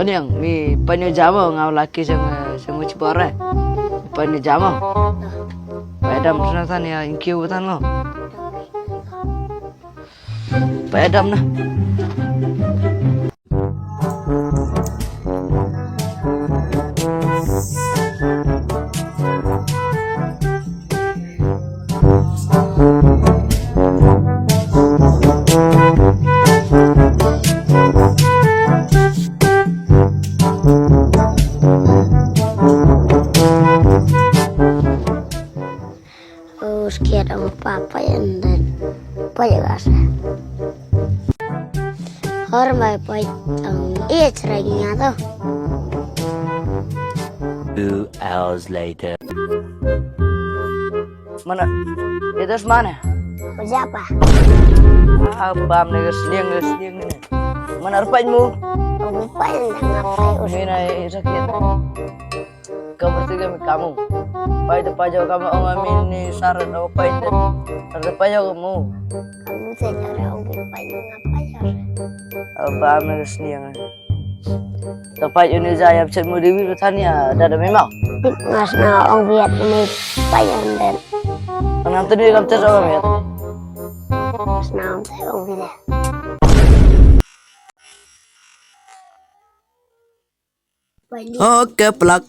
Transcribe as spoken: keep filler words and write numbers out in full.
Niang, mi pan ïa jamo nga laki jang jang u chibore. Pan ïa jamo. Padam sna tan ïa inkyu tan lo. Padam na. Us kiat ang papa yang dan paya gasa. Hor mai pai ang iya cerai nyato. Two hours later. Mana? Itu mana? Siapa? Ah, bam ni sniang ni sniang ni. Mana rupa mu? Rupa yang ngapai? Mina sakit. Kamu tiga mi kamu. Pai de pajo kamu ang amin ni sarat au pai de. Sarat pajo kamu. Kamu te jara ong pai de ngapai ya. Apa amin sniang. Tapai uni jaya pchet mu diwi tania dada memang. Ngas na ong biat ni pai den. Anam tadi kam tes ong biat. Ngas na ong te ong biat. Okay, plak.